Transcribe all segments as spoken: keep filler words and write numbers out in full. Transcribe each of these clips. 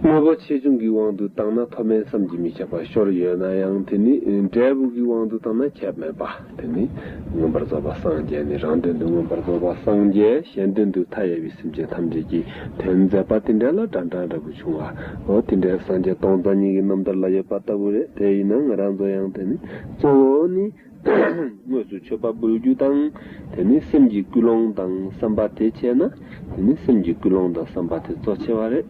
དངོས་པོ་ཆེ་ཆུང་གི་དབང་དུ་བཏང་ན་མཐོ་དམན་བསམ་གྱིས་མི་ཁྱབ་པ་ཤོར་ཡོད་ན་ཡང་། དེ་ནི་འབྲས་བུ་གི་དབང་དུ་བཏང་ན་ཁྱད་མེད་པ། དེ་ནི་མངོན་པར་རྫོགས་པ་སངས་རྒྱས་ནི། རང་དོན་དུ་མངོན་པར་རྫོགས་པ་སངས་རྒྱས། གཞན་དོན་དུ་མཐའ་ཡས་པའི་སེམས་ཅན་ཐམས་ཅད་ཀྱི་དོན་མཛད་པ་དེ་འདྲ་ལ་འདྲ་འདྲ་འདྲ་པོ་བྱུང་བ། འོ་དེ་འདྲའི་སངས་རྒྱས་སྟོང་རྩ་གཉིས་ཀྱི་རྣམ་ཐར་ལ་ཡོད་པ་ལྟ་བུ་རེད། དེ་ཡིན་ན་ང་རང་ཚོ་ཡང་དེ་ནི་གཙོ་བོ་ནི། དངོས་སུ་མཆོད་པ་འབུལ་རྒྱུ་དང་། དེ་ནི་སེམས་ཀྱི་ཀུན་སློང་དང་བསམ་པ་དེ་བྱས་ན། དེ་ནི་སེམས་ཀྱི་ཀུན་སློང་དང་བསམ་པ་དེ་གཙོ་ཆེ་བ་རེད།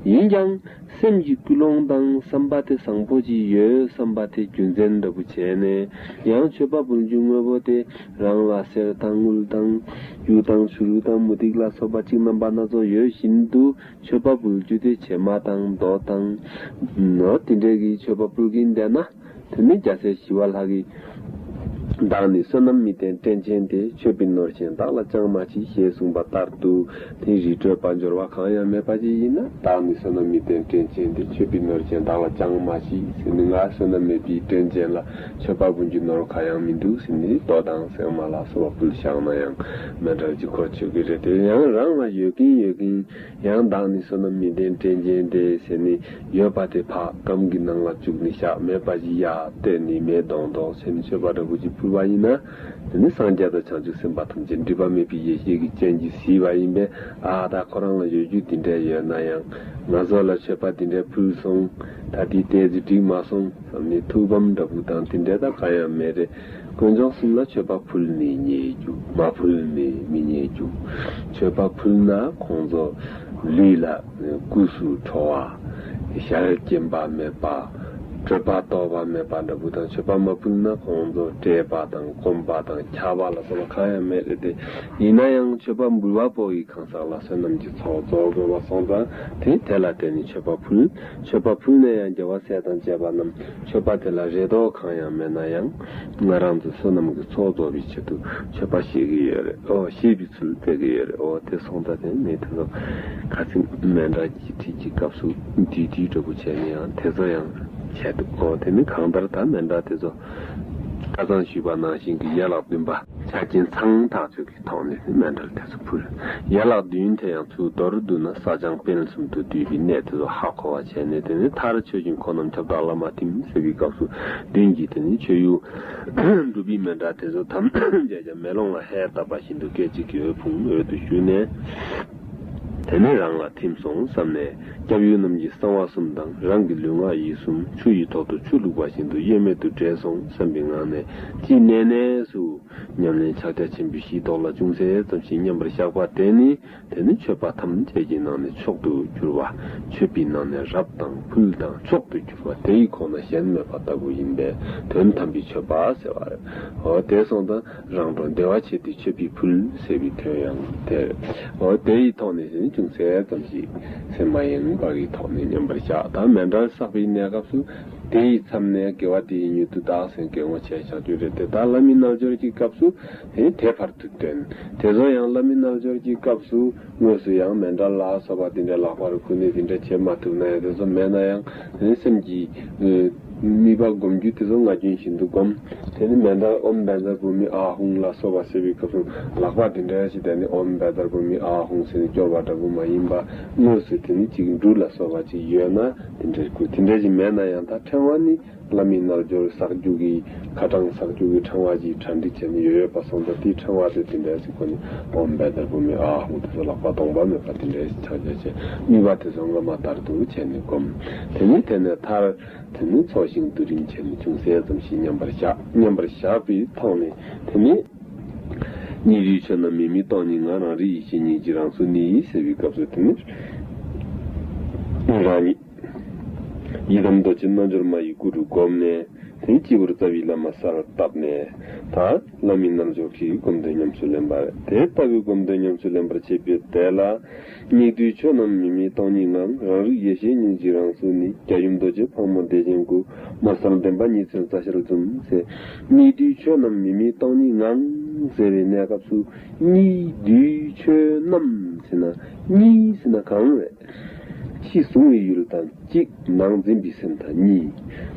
ཡིན་ཀྱང་། སེམས་ཀྱི་ཀུན་སློང་དང་བསམ་པ་དེ་བཟང་པོ་ཅིག་ཡོད་བསམ་པ་དེ་རྒྱུ་མཚན་འདྲ་པོ་བྱས་ནས། ཡང་མཆོད་པ་འབུལ་རྒྱུ་དངོས་པོ་དེ་རང་ལ་གསེར་དང་དངུལ་དང་གཡུ་དང་བྱུ་རུ་དང་མུ་ཏིག་ལ་སོགས་པ་གཅིག་རྣམ་པ་སྣ་ཚོགས་ཡོད་བཞིན་དུ། མཆོད་པ་འབུལ་རྒྱུ་དེ་བྱེ་མ་དང་རྡོ་དང་། ནོར་དེ་འདྲས་ཀྱི་མཆོད་པ་འབུལ་གྱིན་བསྡད་ན། དེ་ནི་རྒྱལ་སྲས་ཞི་བ་ལྷ་གིས། བདག་ནི་བསོད་ནམས་མི་ལྡན་བཀྲེན་ཆེན་ཏེ། མཆོད་པའི་ནོར་གཞན་བདག་ལ་ཅང་མ་མཆིས། ཞེས་གསུངས་པ་ལྟར་དུ། དེ་རི་ཁྲོད་དཔལ་འབྱོར་བ་གང་ཡང་མེད་པ་ཅིག་ཡིན་ན། བདག་ནི་བསོད་ནམས་མི་ལྡན་བཀྲེན་ཆེན་ཏེ། མཆོད་པའི་ནོར་གཞན་བདག་ལ་ཅང་མ་མཆིས་ཟེར་ནས། ང་བསོད་ནམས་མེད་པའི་བཀྲེན་ཆེན་ལ་མཆོད་པ་འབུལ་རྒྱུ་ནོར་གང་ཡང་མི་འདུག་ཟེར་ནས། རྡོ་དང་གསེག་མ་ལ་སོགས་པ་ཕུལ་བཞག་ན་ཡང་། མཎྜལ་གྱི་འཁོར་ཆོད་ཀྱི་རེད། དེ་ཡང་རང་ལ་ཡོད་ཀྱིན་ཡོད་ཀྱིན། ཡང་བདག་ནི་བསོད་ནམས་མི་ལྡན་བཀྲེན་ཆེན་ཏེ་ཟེར་ནས། ཡོད་པ་དེ་ཕར་སྒམ་གྱི་ནང་ལ་བཅུག་ནས་བཞག་མེད་པ་ཞིག་ཡར་བཏོན་ནས་མེ་དོང་དོང་བྱས་ནས་མཆོད་པ་འདྲ་པོ་ཅིག་ཕུལ་བ་ཡིན་ན། དེ་ནི་སངས་རྒྱས་དང་བྱང་ཆུབ་སེམས་དཔའ་ཐམས་ཅད་སྒྲིབ་པ་མེད་པའི་ཡེ་ཤེས་ཀྱི་སྤྱན་གྱིས་གཟིགས་པ་ཡིན་པས། ཨ་ད་ཁོ་རང་ལ་ཡོད་རྒྱུ་འདི་འདྲ་ཡོད་ན་ཡང་། ང་ཚོ་ལ་མཆོད་པ་འདི་འདྲ་ཕུལ་སོང་། ད་འདི་ཏོག་ཙམ་འགྲིག་མ་སོང་བསམ་ནས་ཐུགས་ཕམ་འདྲ་པོ་དང་དེ་འདྲ་ད་གང་ཡང་མེད་རེད། དཀོན་མཆོག་གསུམ་ལ་མཆོད་པ་ཕུལ་ནས་ཉེས་རྒྱུ། མ་ཕུལ་ནས་མི་ཉེས་རྒྱུ། མཆོད་པ་ཕུལ་ན་ཁོང་ཚོ་ལུས་ལ་སྐུ་གཟུགས་ཁྲོ་བ། ཞལ་སྐྱེན་པ་མེད་པ། གྲོད་པ་ལྟོགས་པ་མེད་པ་འདྲ་པོ་དང་། མཆོད་པ་མ་ཕུལ་ན་ཁོང་ཚོ་བཀྲེས་པ་དང་སྐོམ་པ་དང་འཁྱག་པ་ལ་སོགས་པ་གང་ཡང་མེད་རེད་དེ། ཡིན་ན་ཡང་མཆོད་པ་འབུལ་བ་པོ་ཡི་གང་ཟག་ལ་བསོད་ནམས་ཀྱི་ཚོགས་རྫོགས་དགོས་པ་སོང་ཙང་། དེ་དེ་ལ་བརྟེན་ནས་མཆོད་པ་ཕུལ། མཆོད་པ་ཕུལ་ནས་ཡང་རྒྱལ་བ་སྲས་དང་བཅས་པ་རྣམས་མཆོད་པ་དེ་ལ་རེ་དོགས་གང་ཡང་མེད་ན་ཡང་། ང་རང་ཚོའི་བསོད་ནམས་ཀྱི་ཚོགས་རྫོགས་པའི་ཆེད་དུ་མཆོད་པ་བཞེས་ཀྱི་ཡོད་རེད། ཨོ་བཞེས་པའི་ཚུལ་སྟོན་གྱི་ཡོད་རེད། ཨོ་དེ་སོང་ཙང་དེ་ནི་དེ་ཚོ་ཁ་སང་མཎྜལ་གྱི་ཁྲིད་ཀྱི་སྐབས་སུ་བསྡུས་བསྡུས་འདྲ་པོ་བྱས་ནས་ཡང་དེ་ཚོ་ཡང་བྱས་འདུག་ཨོ་དེ་ནི་གང་ལྟར་ད་མཎྜལ་དེ་ཚོ་ཁ་སང་ཞུས་པ་ནང་བཞིན་གྱི་ཡན་ལག་བདུན་པ་ཆ་རྐྱེན་ཚང་ཐག་ཆོད་ཀྱི་ཐོག་ནས་མཎྜལ་དེ་ཚོ་ཕུལ། ཡན་ལག་བདུན་དེ་ཡང་ཚུར་མདོར་བསྡུ་ན་བསགས་སྦྱང་སྤེལ་གསུམ་དུ་འདུས་པའི་གནད་དེ་ཚོ་ཧ་གོ་བ་བྱས་ནས། དེ་ནི་མཐར་ཆོས་བཞིན་འཁོར་རྣམས་ཁྱབ་བདག་བླ་མ་ཐིམ་ཟེར་བའི་སྐབས་སུ་མདུན་གྱི་དེ་ནི་མཆོད་ཡུལ་སྒྲུབ་པའི་མཎྜལ་དེ་ཚོ་ཐམས་ཅད་ཀྱང་མེ་ལོང་ལ་ཧས་བཏབ་པ་བཞིན་དུ་སྐད་ཅིག་གིས་འོད་ཕུང་འོད་དུ་ཞུ་ནས། དེ་ནས་རང་ལ་ཐིམ་སོང་བསམ་ནས། སྐྱབས་ཡུལ་རྣམས་ཀྱི་གསང་བ་གསུམ་དང་། རང་གི་ལུས་ངག་ཡིད་གསུམ་ཆུ་ཡི་ཐོག་ཏུ་ཆུ་བླུགས་པ་བཞིན་དུ་གཡེང་མེད་དུ་འདྲེས་སོང་བསམ་པའི་ངང་ནས། ཅི་ནས་ནས་སུ་ཉམས་ལེན་ཕྱག་རྒྱ་ཆེན་པོའི་གཞི་ཐོག་ལ་ཅུང་ཟད་ཙམ་ཞིག་མཉམ་པར་བཞག་པ་དེ་ནི། དེ་ནི་མཆོད་པ་ཐམས་ཅད་ཀྱི་ནང་ནས་མཆོག་ཏུ་གྱུར་པ། མཆོད་པའི་ནང་ནས་རབ་དང་ཕུལ་དང་མཆོག་ཏུ་གྱུར་པ་དེ་ཡི་ཁོངས་ན་གཞན་མེད་པ་ལྟ་བུ་ཡིན་པས། དོན་དམ་པའི་མཆོད་པ་ཟེར་བ་རེད། འོ་དེ་སོང་ཙང་། རང་གྲོགས་བདེ་བ་ཆེད་དུ་མཆོད་པའི་ཕུལ་ཟེར་བའི་དོན་ཡང་དེ་རེད། འོ་དེ་ཡི་ཐོག་ནས་ཅུང་ཟད་ཙམ་ཞིག་སེམས་མ་ཡེངས་པ་གི་ཐོག་ནས་མཉམ་པར་བཞག་དང་མཎྜལ་བསགས་པའི་གནས་སྐབས་སུ། དེ་ཡི་མཚམས་ནས་དགེ་བ་དེ་ཡི་མྱུར་དུ་བདག་ཟེར་གྱི་ངོ་ཆེ་བཞག་རྒྱུ་རེད་དེ། ད་བླ་མའི་རྣལ་འབྱོར་གྱི་སྐབས་སུ་དེ་དེ་བར་དུ་བཏོན། དེ་ཚོ་ཡང་བླ་མའི་རྣལ་འབྱོར་གྱི་སྐབས་སུ་དངོས་སུ་ཡང་མཎྜལ་ལ་སོགས་པ་དེ་འདྲ་ལག་པར་ཁུར་ནས་དེ་འདྲ་བྱེད་མ་ཐུབ་ན་ཡང་། དེ་ཚོ་མེད་ན་ཡང་དེ་ནི་སེམས་ཀྱི་དམིགས་པ་སྒོམ་རྒྱུ་དེ་ཚོ་སྔ་རྒྱུན་བཞིན་དུ་སྒོམ། དེ་ནི་མཎྜལ་ཨོཾ་བཛྲ་བྷཱུ་མི་ཨཱཿཧཱུྃ་ལ་སོགས་པ་ཟེར་བའི་སྐབས་སུ་ལག་པ་དེ་འདྲ་ཞིག་དེ་ནི་ཨོཾ་བཛྲ་བྷཱུ་མི་ཨཱཿཧཱུྃ་ཟེར་ནས་སྐྱོར་བ་འདྲ་པོ་མ་ཡིན་པ། དངོས་སུ་དེ་ནི་ཅིག་འབྲུ་ལ་སོགས་པ་ཅིག་ཡོད་ན་དེ་འདྲ་དགོས། དེ་འདྲ་ཞིག་མེད་ན་ཡང་། ད་ཕྲེང་བ་ནི་བླ་མའི་རྣལ་འབྱོར་བསགས་རྒྱུ་གི་ཁ་གྲངས་བསགས་རྒྱུ་གི་ཕྲེང་བ་ཅིག་གྲ་སྒྲིག་བྱས་ནས་ཡོད་ཡོད་པ་སོང་ཙང་། དེའི་ཕྲེང་བ་དེ་དེ་འདྲ་ཞིག་ཁོ་ནི་ཨོཾ་བཛྲ་བྷཱུ་མི་ཨཱཿཧཱུྃ་དེ་ཚོ་ལག་པ་སྟོང་པ་མེད་པ་དེ་འདྲ་ཞིག་ཕྱག་རྒྱ་བྱས། དམིགས་པ་དེ་ཚོ་སྔ་མ་ལྟར་དུ་བྱས་ནས་སྒོམ། དེ་ནས་དེ་ནས་མཐར་དེ་ནི་ཚོགས་ཞིང་བསྡུ་རིམ་བྱས་ནས་ཅུང་ཟད་ཙམ་ཞིག་མཉམ་པར་བཞག་མཉམ་པར་བཞག་པའི་ཐོག་ནས་དེ་ནི། སྙིགས་དུས་ཆོས་རྣམས་མི་དམིགས་སྟོང་ཉིད་ངང་། རང་རིག་ཡེ་ཤེས་ཉིད་ཀྱིས་རང་སོ་ནི། ཟེར་བའི་སྐབས་སུ་དེ་ནི་རང་ཉིད་ཡི་དམ་རྡོ་རྗེ་རྣལ་འབྱོར་མ་ཡི་སྐུ་རུ་བསྒོམས་ནས། དེ་ནི་སྤྱི་བོར་རྩ་བའི་བླ་མ་སར་བཏབ་ནས། ད་བླ་མའི་རྣལ་འབྱོར་གྱི་སྒོམ་དོན་ཉམས་སུ་ལེན་པ་རེད། དེ་ལྟ་བུའི་སྒོམ་དོན་ཉམས་སུ་ལེན་པར་བྱེད་པའི་དེ་ལ། སྙིགས་དུས་ཆོས་རྣམས་མི་དམིགས་སྟོང་ཉིད་ངང་། རང་རིག་ཡེ་ཤེས་ཉིད་ཀྱིས་རང་སོ་ནི། རྒྱ་ཡུམ་རྡོ་རྗེ་ཕག་མོ་བདེ་ཆེན་སྐུ། མ་གསལ་བདེན་པ་ཉིད་མཚོན་རྩ་ཤར་འཛུམ། ཟེར། སྙིགས་དུས་ཆོས་རྣམས་མི་དམིགས་སྟོང་ཉིད་ངང་། ཟེར་བའི་གནས་སྐབས་སུ། སྙིགས་དུས་ཆོས་རྣམས་ཟེར་ན། སྙིགས་ཟེར་ན་གང་རེད། ཕྱི་གཟུང་བའི་ཡུལ་དང་གཅིག་ནང་འཛིན་པའི་སེམས་དང་གཉིས།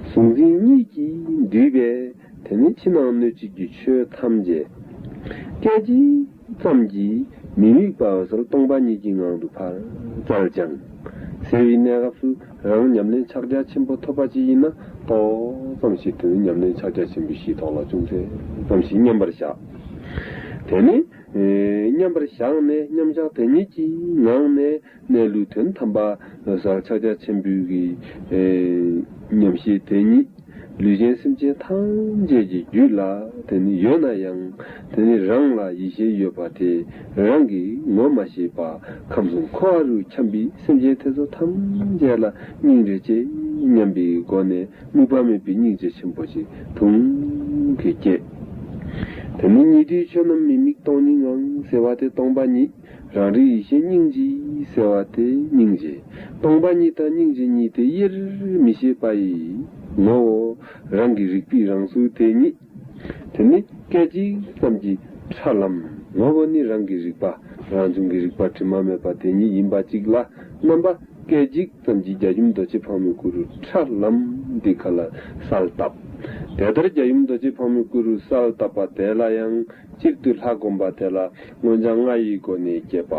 གཟུང་འཛིན་གཉིས་ཀྱིས་འདུས་པའི། དེ་ནི་ཕྱི་ནང་སྣོད་བཅུད་ཀྱི་ཆོས་ཐམས་ཅད་སྐད་ཅིག་ཙམ་གྱིས་མི་དམིགས་པ་འོད་གསལ་སྟོང་པ་ཉིད་ཀྱི་ངང་དུ་ཕར་བཙལ་ཀྱང་ ཟེར་བའི་གནས་སྐབས་སུ་རང་ཉམས་ལེན་ཕྱག་རྒྱ་ཆེན་པོ་ཐོབ་པ་ཅིག་ཡིན་ན་ཏོག་ཙམ་ཞིག་དེ་ནི་ཉམས་ལེན་ཕྱག་རྒྱ་ཆེན་པོའི་གཞིའི་ཐོག་ལ་ཅུང་ཟད་ཙམ་ཞིག་མཉམ་པར་བཞག་དེ་ནི་མཉམ་པར་བཞག་ནས་མཉམ་བཞག་དེ་ཉིད་ཀྱི་ངང་ནས་གནས་ལུགས་དོན་དམ་པ་ལ་ཕྱག་རྒྱ་ཆེན་པོའི་གི་ཉམས་བཞེས་དེ་ཉིད། ལུས་ཅན་སེམས་ཅན་ཐམས་ཅད་ཀྱི་རྒྱུད་ལ་དེ་ནི་ཡོད་ན་ཡང་དེ་ནི་རང་ལ་ཡིད་ཆེས་ཡོད་པ་དེ་རང་གིས་ངོ་མ་ཤེས་པ་ཁམས་གསུམ་འཁོར་བ་རུ་འཁྱམས་པའི་སེམས་ཅན་དེ་ཚོ་ཐམས་ཅད་ལ་སྙིང་རེ་རྗེ་སྙམ་པའི་སྒོ་ནས་དམིགས་པ་མེད་པའི་སྙིང་རྗེ་ཆེན་པོ་ཞིག་དུང་གིས་སྐྱེས། དེ་ནི་ཉེ་དུའི་ཆོས་རྣམས་མི་དམིགས་སྟོང་ཉིད་ངང་ཟེར་བ་དེ་སྟོང་པ་ཉིད། རང་རིག་ཡེ་ཤེས་སྙིང་རྗེ་ཟེར་བ་དེ་སྙིང་རྗེ། སྟོང་པ་ཉིད་དང་སྙིང་རྗེ་གཉིས་དེ་དབྱེར་མི་ཕྱེད་པ་ཡི་ངོ་བོ་རང་གི་རིག་པའི་རང་གཟུགས་དེ་ཉིད། དེ་ནི་སྐད་ཅིག་ཙམ་གྱི་ཁྲ་ལམ་ངོ་བོ་ནི་རང་གི་རིག་པ་རང་བྱུང་གི་རིག་པ་དྲི་མ་མེད་པ་དེ་ཉིད་ཡིན་པ་གཅིག་ལ་རྣམ་པ་སྐད་ཅིག་ཙམ་གྱི་རྒྱ་ཡུམ་རྡོ་རྗེ་ཕག་མོའི་སྐུ་རུ་ཁྲ་ལམ་འདི་ཁ་ལ་གསལ་བཏབ། དེ་ལྟར་རྒྱ་ཡུམ་རྡོ་རྗེ་ཕག་མོའི་སྐུ་རུ་གསལ་བཏབ་པ་དེ་ལ་ཡང་། སྤྱིར་དུ་ལྷ་བསྒོམ་པ་དེ་ལ་མངོན་བྱང་ལྔ་ཡི་སྒོ་ནས་བསྐྱེད་པ།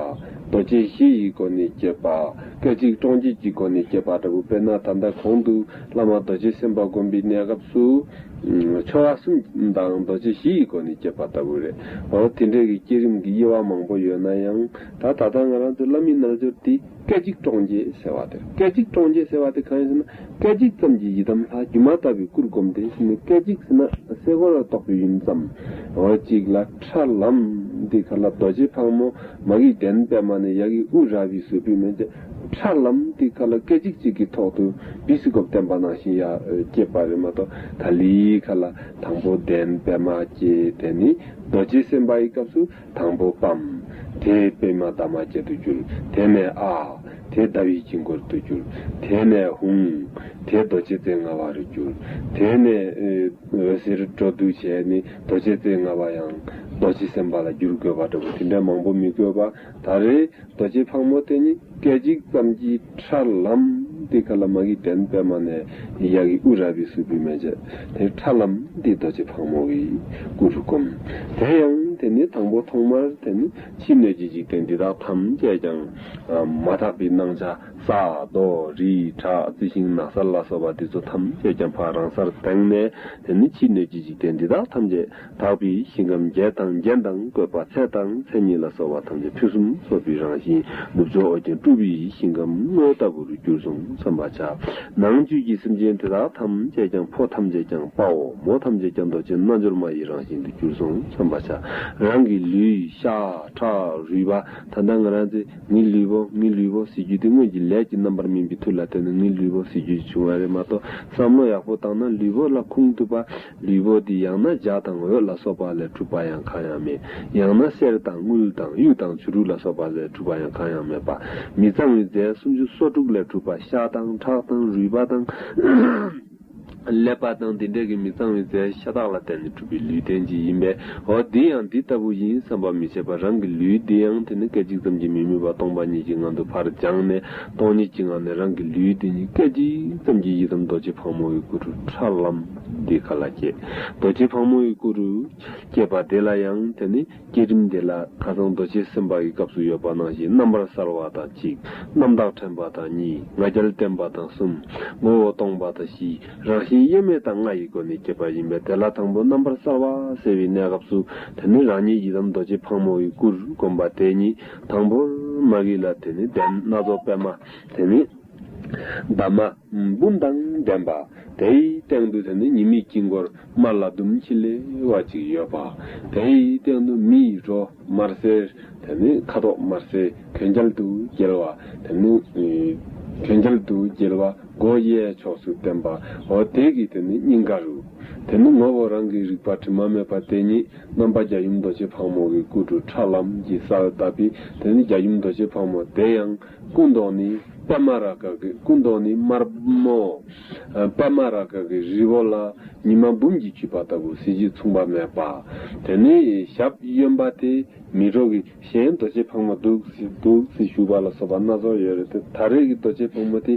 རྡོ་རྗེ་བཞི་ཡི་སྒོ་ནས་བསྐྱེད་པ། སྐད་ཅིག་ཀྲོང་རྒྱས་ཀྱི་སྒོ་ནས་བསྐྱེད་པ་འདྲ་བོ། དཔེར་ན་ད་ལྟ་གོང་དུ་བླ་མ་རྡོ་རྗེ་སེམས་དཔའ་བསྒོམ་པའི་གནས་སྐབས་སུ། ཨ། ཆོ་ག་གསུམ་དང་རྡོ་རྗེ་བཞི་ཡི་སྒོ་ནས་བསྐྱེད་པ་ལྟ་བུ་རེད། འོ་དེ་འདྲའི་གི་བསྐྱེད་རིམ་གྱི་དབྱེ་བ་མང་པོ་ཡོད་ན་ཡང་ད་ད་ལྟ་ང་རང་ཚོ་བླ་མའི་རྣལ་འབྱོར་དེ། སྐད་ཅིག་ཀྲོང་རྒྱས་ཟེར་བ་དེ། སྐད་ཅིག་ཀྲོང་རྒྱས་ཟེར་བ་དེ་གང་ཡིན་ཟེར་ན། སྐད་ཅིག་ཙམ་གྱི་ཡི་དམ་ལྷ་སྒྱུ་མ་ལྟ་བུའི་སྐུར་བསྒོམས་ཏེ་ཟེར་ནས། སྐད་ཅིག་ཟེར་ན་སེ་གོལ་ལ་གཏོགས་པའི་ཡུན་ཙམ། འོ་གཅིག་ལ་ཁྲ་ལམ་འདི་ཁ་ལ་རྡོ་རྗེ་ཕག་མོ་མ་གི་གདན་པད་མ་ནས་ཡ་གི་དབུ་རལ་པའི་ཟུར་བུད་མན་ཆད། ཁྲ་ལམ་འདི་ཁ་ལ་སྐད་ཅིག་གཅིག་གི་ཐོག་ཏུ་བི་སི་ཀོབ་བསྟན་པ་ནང་བཞིན་ཡ་སྐྱེས་པ་རེད་མ་གཏོགས། ད་ལི་ཁ་ལ་དང་པོ་གདན་པད་མ་སྐྱེས། དེ་ནི་རྡོ་རྗེ་སེམས་དཔའ་ཡི་སྐབས་སུ། དང་པོ་པམ། དེ་པདྨ་འདབ་མ་བརྒྱད་དུ་གྱུར། དེ་ནས་ཨ། དེ་ཟླ་བའི་དཀྱིལ་འཁོར་དུ་གྱུར། དེ་ནས་ཧཱུྃ། དེ་རྡོ་རྗེ་རྩེ་ལྔ་པ་རུ་གྱུར། དེ་ནས་ཨེ། འོད་ཟེར་སྤྲོ་བསྡུ་བྱས་ནས་རྡོ་རྗེ་རྩེ་ལྔ་པ་ཡང་རྡོ་རྗེ་སེམས་དཔའ་ལ་བསྒྱུར་དགོས་པ་འདྲ་བོ་དེ་འདྲ་མང་པོ་མི་དགོས་པ། ད་རེས་རྡོ་རྗེ་ཕག་མོ་དེ་ཉིད་སྐད་ཅིག་ཙམ་གྱི་ཁྲ་ལམ་འདི་ཁ་ལ་མ་གི་གདན་པད་མ་ནས་ཡ་གི་དབུ་རལ་པའི་ཟུར་བུད་མན་ཆད། དེ་ཁྲ་ལམ་འདི་རྡོ་རྗེ་ཕག་མོ་གི་སྐུ་རུ་བསྒོམ། དེ་ཡང་དེ་ནི་དང་པོ་ཐོག་མར་དེ་ནི་ཕྱི་སྣོད་ཀྱི་འཇིག་རྟེན་འདི་དག་ཐམས་ཅད་ཀྱང་མ་དག་པའི་སྣང་ཆ། ས་རྡོ་རི་བྲག་རྩི་ཤིང་ནགས་ཚལ་ལ་སོགས་པ་འདི་ཚོ་ཐམས་ཅད་ཀྱང་ཕར་རང་སར་དེངས་ནས། དེ་ནི་ཕྱི་སྣོད་ཀྱི་འཇིག་རྟེན་འདི་དག་ཐམས་ཅད་དག་པའི་ཞིང་ཁམས་བརྒྱད་དང་། རྒྱན་དང་བཀོད་པ་ཚད་དང་མཚན་ཉིད་ལ་སོགས་པ་ཐམས་ཅད་ཕུན་སུམ་ཚོགས་པའི་རང་བཞིན། ནུབ་ཕྱོགས་ཨོ་རྒྱན་སྤྲུལ་པའི་ཞིང་ཁམས་དངོས་ལྟ་བུ་རུ་གྱུར་སོང་བསམ་པར་བྱ། ནང་བཅུད་ཀྱི་སེམས་ཅན་དེ་དག་ཐམས་ཅད་ཀྱང་། ཕོ་ཐམས་ཅད་ཀྱང་དཔའ་བོ། མོ་ཐམས་ཅད་ཀྱང་རྡོ་རྗེ་རྣལ་འབྱོར་མ་ཡི་རང་བཞིན་དུ་གྱུར་སོང་བསམ་པར་བྱ། རང་གི་ལུས། ཤ་ཁྲག་རུས་པ། ད་ལྟ་ང་རང་ཚོས་ངའི་ལུས་པོ། ངའི་ལུས་པོ་ཟེར་རྒྱུ་དེ་སྔོན་གྱི་ལས་ཀྱི་རྣམ་པར་སྨིན་པའི་མཐུ་ལ་བརྟེན་ནས་ངའི་ལུས་པོ་ཟེར་རྒྱུ་བྱུང་བ་རེད་མ་གཏོགས། བསམ་བློ་ཡག་པོ་བཏང་ན་ལུས་པོ་ལ་ཁུངས་གཏུགས་པ། ལུས་པོ་འདི་ཡང་ན་འཇའ་དང་འོད་ལ་སོགས་པ་ལས་གྲུབ་པ་ཡང་གང་ཡང་མེད། ཡང་ན་གསེར་དང་དངུལ་དང་གཡུ་དང་བྱུ་རུ་ལ་སོགས་པ་ལས་གྲུབ་པ་ཡང་གང་ཡང་མེད་པ། མི་གཙང་བའི་རྫས་སུམ་ཅུ་སོ་དྲུག་ལས་གྲུབ་པ། ཤ་དང་ཁྲག་དང་རུས་པ་དང་། ཀླད་པ་དང་འདི་འདྲ་གི་མི་གཙང་བའི་རྫས་ཤ་སྟག་ལ་བརྟེན་ནས་གྲུབ་པའི་ལུས་རྟེན་ཅིག་ཡིན་པས། འོ་འདི་ཡང་འདི་ལྟ་བུ་ཡིན་བསམ་པ་མི་བྱེད་པར། རང་གི་ལུས་འདི་ཡང་དེ་ནི་སྐད་ཅིག་ཙམ་གྱིས་མི་དམིགས་པ་སྟོང་པ་ཉིད་ཀྱི་ངང་དུ་ཕར་སྦྱངས་ནས། སྟོང་ཉིད་ཀྱི་ངང་ནས་རང་གི་ལུས་འདི་ཉིད་སྐད་ཅིག་ཙམ་གྱིས་ཡི་དམ་རྡོ་རྗེ་ཕག་མོ་ཡི་སྐུ་རུ་ཁྲ་ལམ་འདི་ཁ་ལ་སྐྱེས། རྡོ་རྗེ་ཕག་མོ་ཡི་སྐུ་རུ་སྐྱེས་པ་དེ་ལ་ཡང་དེ་ནི་བསྐྱེད་རིམ་དེ་ལ་ཁ་སང་རྡོ་རྗེ་སེམས་དཔའ་ཡི་སྐབས་སུ་ཡོད་པ་ནང་བཞིན། རྣམ་པར་གསལ་བ་དང་གཅིག། རྣམ་དག་ཕྲེང་བ་དང་གཉིས། ང་རྒྱལ་བརྟན་པ་དང་གསུམ། ངོ་བོ་སྟོང་པ་དང་བཞི། རང་བཞིན་དབྱེར་མེད་དང་ལྔ་ཡི་སྒོ་ནས་སྐྱེས་པ་ཡིན་པས། དེ་ལ་དང་པོ་རྣམ་པར་གསལ་བ་ཟེར་བའི་གནས་སྐབས་སུ། དེ་ནི་རང་ཉིད་ཡི་དམ་རྡོ་རྗེ་ཕག་མོ་ཡི་སྐུར་བསྒོམ་པ་དེ་ཉིད། དང་པོར་མ་གི་ལ་དེ་ནི་གདན་སྣ་ཚོགས་པད་མ། དེ་ནི་འདབ་མ་འབུམ་དང་ལྡན་པ། དེའི་སྟེང་དུ་དེ་ནི་ཉི་མའི་དཀྱིལ་འཁོར་དམར་ལ་ཟླུམ་ཆི་ལེ་བ་ཅིག་ཡོད་པ། དེའི་སྟེང་དུ་མི་ཡི་སྒྲོ་དམར་སེར། དེ་ནི་ཁ་དོག་དམར་སེར་གྱེན་རྐྱལ་དུ་བརྒྱལ་བ། དེ་ནི་ཨེ་གྱེན་རྐྱལ་དུ་བརྒྱལ་བ་སྒོ་གཡས་ཕྱོགས་སུ་བསྟན་པ། འོ་དེ་གི་དེ་ནི་སྙིང་ག་རུ། དེ་ནི་ངོ་བོ་རང་གི་རིག་པ་དྲི་མ་མེད་པ་དེ་ཉིད་རྣམ་པ་རྒྱ་ཡུམ་རྡོ་རྗེ་ཕག་མོ་གི་སྐུ་རུ་ཁྲ་ལམ་གྱིས་གསལ་བཏབ་པས། དེ་ནི་རྒྱ་ཡུམ་རྡོ་རྗེ་ཕག་མོ་དེ་ཡང་སྐུ་མདོག་ནི་པདྨ་རཱ་ག་གི། སྐུ་མདོག་ནི་དམར་མོ། ཨ་པདྨ་རཱ་ག་གི་རི་བོ་ལ། ཉི་མ་འབུམ་གྱིས་འཁྱུད་པ་ལྟ་བུ་གཟི་བརྗིད་མཚུངས་པ་མེད་པ། དེ་ནས་ཞབས་གཡོན་པ་དེ་མི་རོ་གི་གཞན་རྡོ་རྗེ་ཕག་མོ་འདུག་སེ་འདུག་སེ་བཞུགས་པ་ལ་སོགས་པ་སྣ་ཚོགས་ཡོད་རེད་དེ། ད་རེས་ཀྱི་རྡོ་རྗེ་ཕག་མོ་དེ་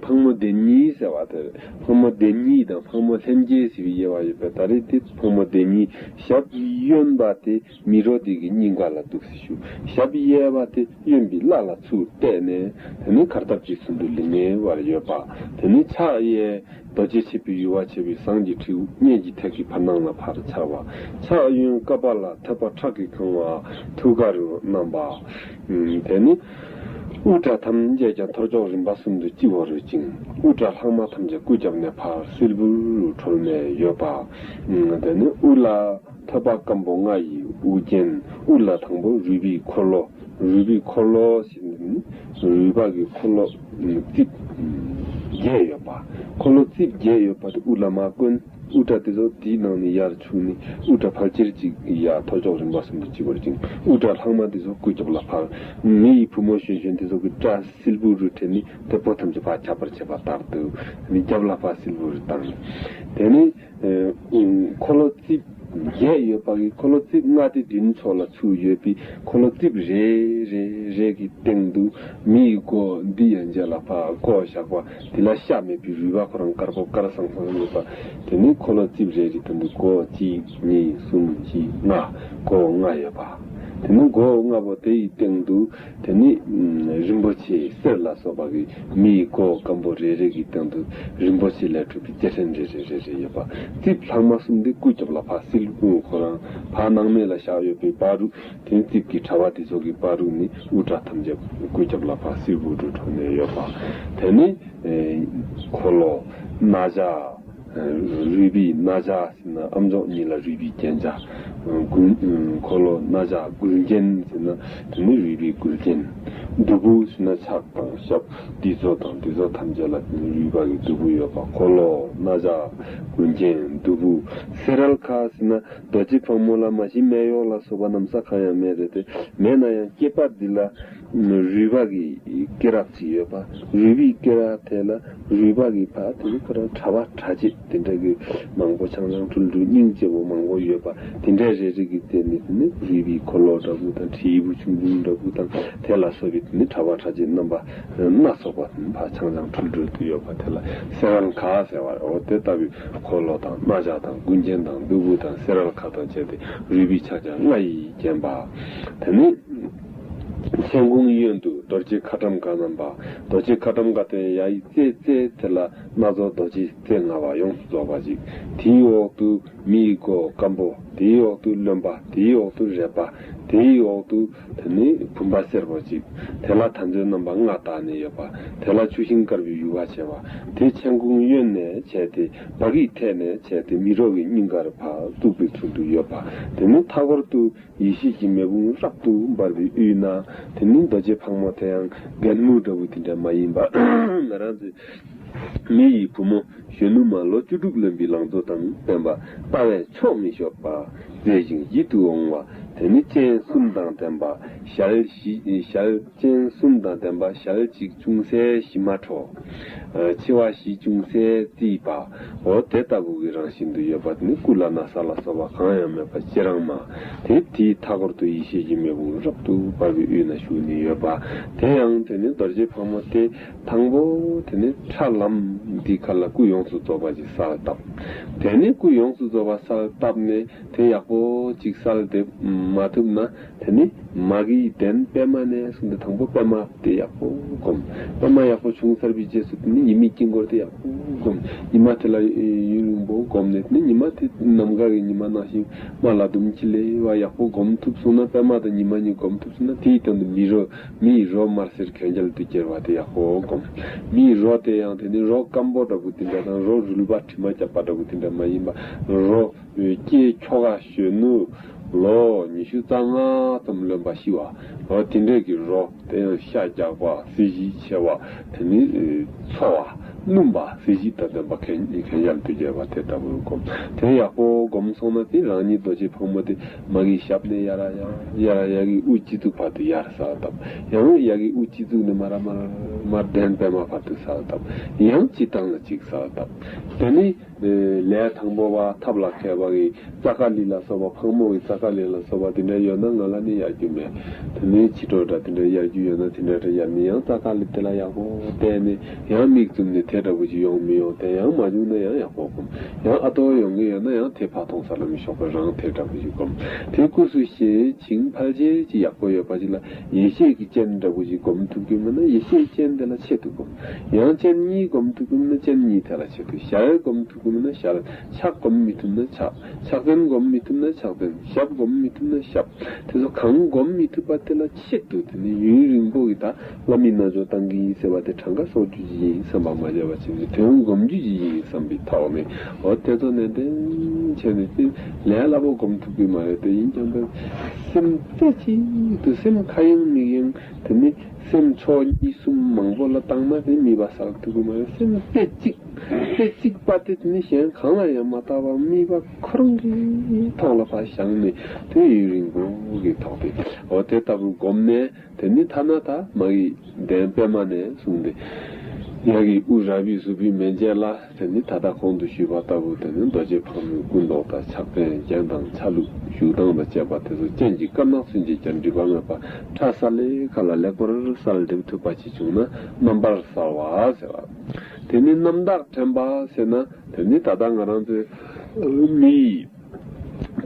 ཕག་མོ་སྡེ་གཉིས་ཟེར་བ་དེ་རེད། ཕག་མོ་སྡེ་གཉིས་དང་ཕག་མོ་ལྷན་སྐྱེས་ཟེར་བའི་དབྱེ་བ་ཡོད་པས། ད་རེས་དེ་ཕག་མོ་སྡེ་གཉིས། ཞབས་གཡོན་པ་དེ་མི་རོ་དེ་གི་སྙིང་ག་ལ་འདུག་སེ་བཞུགས། ཞབས་གཡས་པ་དེ་གཡོན་པའི་བརླ་ལ་ཚུར་བལྟས་ནས། དེ་ནས་གར་སྟབས་ཀྱི་ཚུལ་དུ་ལིང་ངེ་བར་ཡོད་པ། དེ་ནས་ཕྱག་གཡས་རྡོ་རྗེ་ཆེ་བའི་ཡུ་བ་ཆེ་བའི་ཟངས་ཀྱི་ཁྲིའུ་སྙན་གྱི་ཐད་ཀྱི་བར་སྣང་ལ་ཕར་འཕྱར་བ། ཕྱག་གཡོན་ཀ་པཱ་ལ་ཐོད་པ་ཁྲག་གིས་གང་བ་ཐུགས་ཀ་རུ་བསྣམས་པ། དེ་ནས་དབུ་སྐྲ་ཐམས་ཅད་ཀྱང་ཐོར་ཅོག་རིམ་པ་གསུམ་དུ་སྤྱི་བོ་རུ་བཅིངས། དབུ་སྐྲ་ལྷག་མ་ཐམས་ཅད་སྐུ་རྒྱབ་ནས་ཕར་སིལ་བུར་ཁྲོལ་ནས་ཡོད་པ། དེ་ནས་དབུ་ལ་ཐོད་པ་སྐམ་པོ་ལྔ་ཡི་དབུ་རྒྱན། དབུ་ལ་དང་པོ་རུས་པའི་འཁོར་ལོ། རུས་པའི་འཁོར་ལོ་ཟེར་ནས་རུས་པ་གི་འཁོར་ལོ་རྩིབས་བརྒྱད་ཡོད་པ། འཁོར་ལོ་རྩིབས་བརྒྱད་ཡོད་པ་དེ་དབུ་ལ་མ་བཀོན། དབུ་སྐྲ་དེ་ཚོ་དེའི་ནང་ནས་ཡར་ཆུང་ནས་དབུ་སྐྲ་ཕལ་ཆེར་ཅིག་ཡར་ཐོར་ཅོག་རིམ་པ་གསུམ་དུ་བཅིངས་པར་བཅིངས། དབུ་སྐྲ་ལྷག་མ་དེ་ཚོ་སྐུ་རྒྱབ་ལ་ཕར། མི་ཡི་བུ་མོ་གཞོན་གཞོན་དེ་ཚོ་གི་སྐྲ་སིལ་བུ་རུ་བྲེས་ནས་དེ་པོ་ཐམས་ཅད་ཕར་ཁྱབ་པར་བྱེད་པ་ལྟར་དུ། དེ་ནས་རྒྱབ་ལ་ཕར་སིལ་བུ་རུ་བཏང་། དེ་ནས། ཨེ། འཁོར་ལོ་རྩིབས་བརྒྱད་ཡོད་པ་གི་འཁོར་ལོ་རྩིབས་ལྔ་དེ་མདུན་ཕྱོགས་ལ་ཚུར་ཡོད་པའི་འཁོར་ལོ་རྩིབས་རེ་རེ་རེ་གི་སྟེང་དུ་མི་ཡི་མགོ་འདི་ཡན་ཆད་ལ་ཕར་བསྐོར་བཞག་པ། དེ་ལ་ཤ་མེད་པའི་རུས་པ་ཁོ་རང་དཀར་པོ་དཀར་སང་སང་ཡོད་པ། དེ་ནི་འཁོར་ལོ་རྩིབས་རེ་རེ་དེ་ནི་མགོ་གཅིག་གཉིས་གསུམ་བཞི་ལྔ། མགོ་ལྔ་ཡོད་པ། དེ་ནི་མགོ་ལྔ་པོ་དེ་ཡི་སྟེང་དུ། དེ་ནི་རིན་པོ་ཆེ་གསེར་ལ་སོགས་པ་གི་མི་ཡི་མགོ་སྐམ་པོ་རེ་རེ་གི་སྟེང་དུ་རིན་པོ་ཆེ་ལས་གྲུབ་པའི་རྩེ་ཕྲན་རེ་རེ་རེ་རེ་ཡོད་པ། རྩིབས་ལྷག་མ་གསུམ་དེ་སྐུ་རྒྱབ་ལ་ཕར་སིལ་བུ་ཁོ་རང་ཕར་སྣང་མེད་ལ་བཞག་ཡོད་པའི་བར་དུ། དེ་རྩིབས་ཀྱི་དྲ་བ་དེ་ཚོ་གི་བར་དུ་ནི་དབུ་སྐྲ་ཐམས་ཅད་སྐུ་རྒྱབ་ལ་ཕར་སིལ་བུ་རུ་ཁྲོལ་ནས་ཡོད་པ། དེ་ནི་འཁོར་ལོ་རྣ་ཆ། རུས་པའི་རྣ་ཆ་ཟེར་ན་ཨ་མཆོག་གཉིས་ལ་རུས་པའི་རྒྱན་ཆ། མགུལ། འཁོར་ལོ་རྣ་ཆ་མགུལ་རྒྱན་ཟེར་ན་དེ་ནི་རུས་པའི་མགུལ་རྒྱན། གདུ་བུ་ཟེར་ན་ཕྱག་དང་ཞབས་འདི་ཚོ་དང་འདི་ཚོ་ཐམས་ཅད་ལ་དེ་ནི་རུས་པ་གི་གདུ་བུ་ཡོད་པ། འཁོར་ལོ་རྣ་ཆ་མགུལ་རྒྱན་གདུ་བུ། སེ་རལ་ཁ་ཟེར་ན་རྡོ་རྗེ་ཕག་མོ་ལ་མ་གཞི་སྨད་གཡོགས་ལ་སོགས་པ་ན་བཟའ་གང་ཡང་མེད་རེད་དེ། མེད་ན་ཡང་སྐེད་པ་འདི་ལ། རུས་པ་གི་སྐེ་རགས་ཅིག་ཡོད་པ། རུས་པའི་སྐེ་རགས་དེ་ལ་རུས་པ་གི་བར་དེ་ནི་ཁོ་རང་དྲ་བ་དྲ་ཕྱེད་དེ་འདྲ་གི་མང་པོ་ཆང་ཆང་ཁྲུལ་ཁྲུལ་སྙིང་རྗེ་པོ་མང་པོ་ཡོད་པ། དེ་འདྲ་རེ་རེ་གི་རྩེ་ནས་དེ་ནི་རུས་པའི་འཁོར་ལོ་འདྲ་པོ་དང་དྲིལ་བུ་ཆུང་ཆུང་འདྲ་པོ་དང་དེ་ལ་སོགས་པའི་དེ་ནི་དྲ་བ་དྲ་ཕྱེད་རྣམ་པ་སྣ་ཚོགས་པ་དེ་ནི་ཕར་ཆང་ཆང་ཁྲུལ་ཁྲུལ་དུ་ཡོད་པ་དེ་ལ་སེ་རལ་ཁ་ཟེར་བ་རེད། འོ་དེ་ལྟ་བུའི་འཁོར་ལོ་དང་རྣ་ཆ་དང་མགུལ་རྒྱན་དང་གདུ་བུ་དང་སེ་རལ་ཁ་དང་བཅས་ཏེ་རུས་པའི་ཕྱག་རྒྱ་ལྔ་ཡིས་བརྒྱན་པ། དེ་ནི། མཆན་ཁུང་གཡོན་དུ་རྡོ་རྗེ་ཁ་ཊྭཱཾ་ཀ་བསྣམས་པ། རྡོ་རྗེ་ཁ་ཊྭཱཾ་ཀ་དེ་ཡ་ཡི་རྩེ་རྩེ་དེ་ལ་སྣ་ཚོགས་རྡོ་རྗེ་རྩེ་ལྔ་པ་ཡོངས་སུ་རྫོགས་པ་ཅིག། དེའི་འོག་ཏུ་མི་ཡི་མགོ་སྐམ་པོ། དེའི་འོག་ཏུ་རློན་པ། དེའི་འོག་ཏུ་རལ་པ། དེའི་འོག་ཏུ་དེ་ནི་བུམ་པ་སེར་པོ་ཅིག། དེ་ལ་དར་ཚོན་རྣམ་པ་ལྔ་བཏགས་ནས་ཡོད་པ། དེ་ལ་ཆུ་ཤིང་དཀར་པོའི་ཡུ་བ་བྱས་པ། དེ་མཆན་ཁུང་གཡོན་ནས་བྱས་ཏེ་བྷ་གའི་ཐད་ནས་བྱས་ཏེ་མི་རོ་གི་སྙིང་གར་ཕར་བཙུགས་པའི་ཚུལ་དུ་ཡོད་པ། དེ་ནི་མཐའ་སྐོར་དུ། ཡེ་ཤེས་ཀྱི་མེ་དཔུང་རབ་ཏུ་འབར་བའི་དབུས་ན། དེ་ནི་རྡོ་རྗེ་ཕག་མོ་དེ་ཡང་རྒན་མོ་འདྲ་བོ་དེ་འདྲ་མ་ཡིན་པ། ང་རང་ཚོའི་མི་ཡི་བུ་མོ་གཞོན་ནུ་མ་ལོ་བཅུ་དྲུག་ལོན་པའི་ལང་ཚོ་དང་ལྡན་པ། ལྟ་བས་ཆོག་མི་ཤོར་བ། མཛེས་ཤིང་ཡིད་དུ་འོང་བ། དེ་ནི་སྤྱན་གསུམ་དང་ལྡན་པ། ཞལ་བཞི། ཞལ། སྤྱན་གསུམ་དང་ལྡན་པ། ཞལ་གཅིག་ཅུང་ཟད་ཞིམ་མ་འཕྲོ། མཆེ་བ་བཞི་ཅུང་ཟད་བརྩིས་པ། འོ་དེ་ལྟ་བུ་གི་རང་བཞིན་དུ་ཡོད་པ་དེ་ནི་སྐུ་ལ་ན་བཟའ་ལ་སོགས་པ་གང་ཡང་མེད་པ་ཅི་རང་མ། དེ་དེའི་མཐའ་སྐོར་དུ་ཡེ་ཤེས་ཀྱི་མེ་དཔུང་རབ་ཏུ་འབར་བའི་དབུས་ན་བཞུགས་ནས་ཡོད་པ། དེ་ཡང་དེ་ནི་རྡོ་རྗེ་ཕག་མོ་དེ་དང་པོ་དེ་ནི་ཁྲ་ལམ་འདི་ཁ་ལ་སྐུ་ཡོངས་སུ་རྫོགས་པ་ཅིག་གསལ་བཏབ། དེ་ནི་སྐུ་ཡོངས་སུ་རྫོགས་པ་གསལ་བཏབ་ནས་དེ་ཡག་པོ་ཅིག་གསལ་དེ་མ་ཐུབ་ན། དེ་ནི་མ་གི་གདན་པད་མ་ནས་བཟུང་སྟེ་དང་པོ་པད་མ་དེ་ཡག་པོ་སྒོམ། པད་མ་ཡག་པོ་བྱུང་ཚར་བའི་རྗེས་སུ་དེ་ནི་ཉི་མའི་དཀྱིལ་འཁོར་དེ་ཡག་པོ་སྒོམ། ཉི་མ་དེ་ལ་ཡུན་རིང་པོ་སྒོམ་ནས་དེ་ནི་ཉི་མ་དེ་ནམ་མཁའ་གི་ཉི་མ་ནང་བཞིན་དམར་ལ་ཟླུམ་ཅིག་ལས་བ་ཡག་པོ་སྒོམ་ཐུབ་སོང་ན། པད་མ་དང་ཉི་མ་གཉིས་སྒོམ་ཐུབ་སོང་ན། དེའི་སྟེང་དུ་མི་རོ། མིའི་རོ་དམར་སེར་གན་རྐྱལ་དུ་གྱེར་བ་དེ་ཡག་པོ་སྒོམ། མིའི་རོ་དེ་ཡང་དེ་ནི་རོ་སྐམ་པོ་འདྲ་པོ་དེ་འདྲ་དང་རོ་རུལ་བ་དྲི་མ་རྒྱབ་པ་འདྲ་པོ་དེ་འདྲ་མ་ཡིན་པ། རོ། སྐྱེས་ཁྱོ་ག་གཞོན་ནུ་ལོ་ཉི་ཤུ་རྩ་ལྔ་ཙམ་ལོན་པ་ཤི་བ། འོ་དེ་འདྲས་ཀྱི་རོ། དེ་ཡང་ཤ་རྒྱགས་པ། གཟི་བརྗིད་ཆེ་བ། དེ་ནི་ཨེ་ཚོ་བ། སྣུམ་པ། གཟི་བརྗིད་དང་ལྡན་པ་གན་གན་རྐྱལ་དུ་གྱེར་བ་དེ་ལྟ་བུར་སྒོམ། དེ་ཡག་པོ་སྒོམ་སོང་ན་དེ་རང་ཉིད་རྡོ་རྗེ་ཕག་མོ་དེ་མ་གི་ཞབས་ནས་ཡར་ཡར་ཡར་ཡར་གི་དབུ་སྤྱི་གཙུག་བར་དུ་ཡར་གསལ་བཏབ། ཡང་ཡར་གི་དབུ་སྤྱི་གཙུག་ནས་མར་མར་མར་གདན་པད་མ་བར་དུ་གསལ་བཏབ། ཡང་སྤྱི་བཏང་ལ་གཅིག་གསལ་བཏབ། དེ་ནི། ལས་དང་པོ་བ་ཐབས་ལ་མཁས་པ་གི་ཙཀ་ལི་ལ་སོགས་པ། ཕག་མོ་གི་ཙཀ་ལི་ལ་སོགས་པ་དེ་འདྲ་ཡོད་ན་ང་ལ་ནི་གཡར་རྒྱུ་མེད། དེ་ནས་ཕྱི་དྲོ་འདྲ་དེ་འདྲ་གཡར་རྒྱུ་ཡོད་ན་དེ་འདྲ་འདྲ་གཡར་ནས། ཡང་ཙཀ་ལི་དེ་ལ་ཡག་པོ་བལྟས་ནས། ཡང་མིག་བཙུམ་ནས་དེ་འདྲ་པོ་ཅིག་ཡོང་མི་ཡོང་དེ་ཡང་མ་བྱུང་ན་ཡང་ཡག་པོ་སྒོམ། ཡང་ཨ་ཏོ་ཡོང་གི་ཡོད་ན་ཡང་དེ་ཕར་མཐོང་ས་ལ་མི་ཞོག་པ་རང་དེ་འདྲ་པོ་ཅིག་སྒོམ། དེ་སྐུ་གཟུགས་ཞན་ཞིང་ཕལ་ཆེར་ཅིག་ཡག་པོ་ཡོད་པ་ཅིག་ལ་ཡེ་ཤེས་ཀྱི་སྤྱན་འདྲ་པོ་ཅིག་སྒོམ་ཐུབ་ཀྱི་མེད་ན་ཡེ་ཤེས་སྤྱན་དེ་ལ་ཆེད་དུ་སྒོམ། ཡང་སྤྱན་གཉིས་སྒོམ་ཐུབ་ཀྱི་མེད་ན་སྤྱན་གཉིས་དེ་ལ་ཆེད་དུ། ཞལ་སྒོམ་ཐུབ་ཀྱི་མེད་ན་ཞལ། ཕྱག་སྒོམ་མི་ཐུབ་ན་ཕྱག། ཕྱག་མཚན་སྒོམ་མི་ཐུབ་ན་ཕྱག་མཚན། ཞབས་སྒོམ་མི་ཐུབ་ན་ཞབས། དེ་ཚོ་གང་སྒོམ་མི་ཐུབ་པ་དེ་ལ་ཆེད་དུ་དེ་ནི་ཡུན་རིང་པོ་གི་ད་བླ་མའི་རྣལ་འབྱོར་བཏང་གི་ཡིན་ཟེར་བ་དེ་གྲངས་ཀ་གསོག་རྒྱུ་ཅིག་ཡིན་བསམ་པ་མ་བྱས་པ་བྱས་ནས་དོན་སྒོམ་རྒྱུ་ཅིག་ཡིན་བསམ་པའི་ཐོག་ནས། འོ་དེ་ཚོ་ནན་ཏན་བྱས་ནས་དེ་ལས་སླ་པོ་སྒོམ་ཐུབ་ཀྱི་མ་རེད། དེ་ཡིན་ཀྱང་དེ་སེམས་རྩེ་གཅིག་ཏུ་སེམས་ཁ་ཡེངས་མིག་ཡེངས་དེ་ནི་སེམས་ཕྱོགས་གཉིས་གསུམ་མང་པོ་ལ་བཏང་ན་དེ་དམིགས་པ་བསགས་ཐུབ་ཀྱི་མ་རེད། སེམས་རྩེ་གཅིག་རྩེ་གཅིག་པ་དེ་དེ་ནི་གཞན་གང་ལ་ཡང་མ་བལྟ་བར་དམིགས་པ་ཁོ་རང་གི་ཐོག་ལ་ཕར་བཞག་ནས་དེ་ཡུན་རིང་པོ་གི་ཐོག་དེ། འོ་དེ་ལྟ་བུ་སྒོམ་ནས་དེ་ནི་ཐ་ན་ད་མ་གི་གདན་པད་མ་ནས་བཟུང་སྟེ་ཡ་གི་དབུ་ར་བས་བཟུང་བའི་མན་ཆད་ལ་དེ་ནི་ད་ལྟ་གོང་དུ་ཞུས་པ་ལྟ་བུ་དེ་ནི་རྡོ་རྗེ་ཕག་མོའི་སྐུ་མདོག་དང་ཕྱག་འཕེན་རྒྱན་དང་ཆ་ལུགས་བཞུགས་སྟངས་དང་བཅས་པ་དེ་ཚོ་སྤྱན་གྱི་དཀར་ནག་ཚུན་ཆད་ཀྱང་འགྲིབ་པ་མེད་པར་ཁྲ་ས་ལེ་ཁ་ལ་ལེགས་པར་གསལ་འགྲིབ་ཐུབ་པ་ཅིག་བྱུང་ན་རྣམ་པར་གསལ་བ་ཟེར་བ། དེ་ནི་རྣམ་དག་དྲན་པ་ཟེར་ན་དེ་ནི་ད་ལྟ་ང་རང་ཚོའི་མི་ཡི་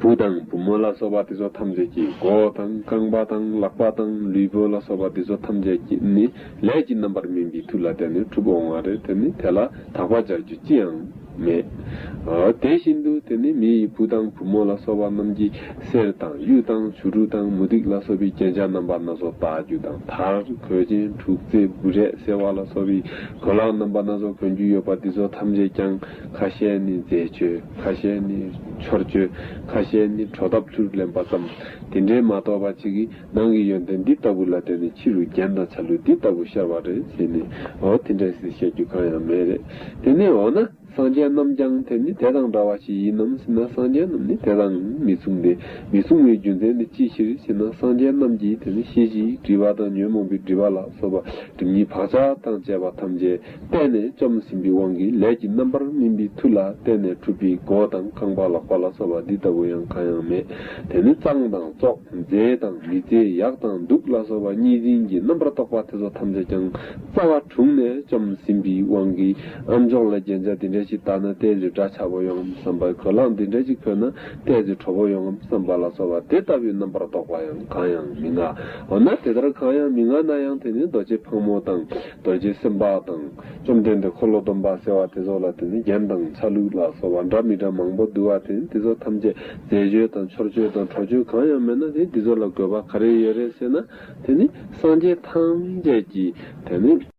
བུ་དང་བུ་མོ་ལ་སོགས་པ་དེ་ཚོ་ཐམས་ཅད་ཀྱི་མགོ་དང་རྐང་པ་དང་ལག་པ་དང་ལུས་པོ་ལ་སོགས་པ་དེ་ཚོ་ཐམས་ཅད་ཀྱི་ནི་ལས་ཀྱི་རྣམ་པར་སྨིན་པའི་མཐུ་ལ་བརྟེན་ནས་གྲུབ་འོང་བ་རེད། དེ་ནི་དེ་ལ་དག་པ་སྦྱར་རྒྱུ་ཅི་ཡང་མེད། ཨ། དེ་བཞིན་དུ་དེ་ནི་མི་ཡི་བུ་དང་བུ་མོ་ལ་སོགས་པ་རྣམས་ཀྱི་གསེར་དང་གཡུ་དང་བྱུ་རུ་དང་མུ་ཏིག་ལ་སོགས་པའི་རྒྱན་ཆ་རྣམ་པ་སྣ་ཚོགས་བཏགས་རྒྱུ་དང་། དར་གོས་ཆེན་འབྲུག་རྩེ་འབུ་རས་སེ་བ་ལ་སོགས་པའི་གོས་ལག་རྣམ་པ་སྣ་ཚོགས་གོན་རྒྱུ་ཡོད་པ་འདི་ཚོ་ཐམས་ཅད་ཀྱང་ཁ་ཤས་ནི་རྫས་མཆོད། ཁ་ཤས་ནི་ཆོར་མཆོད། ཁ་ཤས་ནི་བྲོ་འདབ་ལྷུར་ལེན་པ་ཙམ། དེ་འདྲའི་མ་གཏོགས་པ་གཅིག་གིས་ནང་གི་ཡོན་ཏན་འདི་ལྟ་བུ་ལ་བརྟེན་ནས་ཕྱི་རུ་རྒྱན་དང་ཆ་ལུགས་འདི་ལྟ་བུ་ཤར་བ་རེད་ཟེར་ནས། འོ་དེ་འདྲ་ཞིག་བཤད་རྒྱུ་གང་ཡང་མེད་རེད། དེ་ནས་འོ་ན། སངས་རྒྱས་རྣམས་ཀྱང་དེ་ནི་དེ་དང་འདྲ་བ་ཞིག་ཡིན་ནམ་ཟེར་ན། སངས་རྒྱས་རྣམས་ནི་དེ་དང་མི་མཚུངས་ཏེ། མི་མཚུངས་པའི་རྒྱུ་མཚན་ནི་ཅིའི་ཕྱིར་ཞེ་ན། སངས་རྒྱས་རྣམས་ཀྱིས་དེ་ནི་ཤེས་བྱའི་སྒྲིབ་པ་དང་ཉོན་མོངས་པའི་སྒྲིབ་པ་ལ་སོགས་པ་སྒྲིབ་གཉིས་བག་ཆགས་དང་བཅས་པ་ཐམས་ཅད་གཏན་ནས་བཅོམ་ཟིན་པའི་དབང་གིས་ལས་ཀྱི་རྣམ་པར་སྨིན་པའི་མཐུ་ལ་བརྟེན་ནས་གྲུབ་པའི་མགོ་དང་རྐང་པ་ལག་པ་ལ་སོགས་པ་འདི་ལྟ་བུ་ཡང་གང་ཡང་མེད། དེ་ནི་གཙང་དང་བཙོག་མཛེས་དང་མི་མཛེས། ཡག་དང་སྡུག་ལ་སོགས་པ་གཉིས་འཛིན་གྱི་རྣམ་པར་རྟོག་པ་དེ་ཚོ་ཐམས་ཅད་ཀྱང་རྩ་བ་དྲུངས་ནས་བཅོམ་ཟིན་པའི་དབང་གིས། ཨམ་ཅོག་ལ་རྒྱན་ཆ་འདི་འདྲ་ཞིག་བཏགས་ན་ཏོག་ཙམ་འདྲ་ཆགས་པོ་ཡོང་ངམ་བསམ་པ། གོས་ལག་འདི་འདྲ་ཞིག་གོན་ན་ཏོག་ཙམ་བྲོ་པོ་ཡོང་ངམ་བསམ་པ་ལ་སོགས་པ་དེ་ལྟ་བུའི་རྣམ་པར་རྟོག་པ་ཡང་གང་ཡང་མི་མངའ། འོ་ན་དེ་ལྟར་གང་ཡང་མི་མངའ་ན་ཡང་། དེ་ནི་རྡོ་རྗེ་ཕག་མོ་དང་རྡོ་རྗེ་སེམས་དཔའ་དང་བཅོམ་ལྡན་འདས་འཁོར་ལོ་སྡོམ་པ་ཟེར་བ་དེ་ཚོ་ལ་དེ་ནི་རྒྱན་དང་ཆ་ལུགས་ལ་སོགས་པ་འདྲ་མི་འདྲ་མང་པོ་འདུག་པ། དེ་ནི་དེ་ཚོ་ཐམས་ཅད་རྫས་མཆོད་དང་ཆོར་མཆོད་དང་བྲོ་མཆོད་གང་ཡང་མེད་ན། དེ་དེ་ཚོ་ལ་དགོས་པ་ག་རེ་ཡོད་རེད་ཟེར་ན། དེ་ནི་སངས་རྒྱས་ཐམས་ཅད་ཀྱི་དེ་ནི་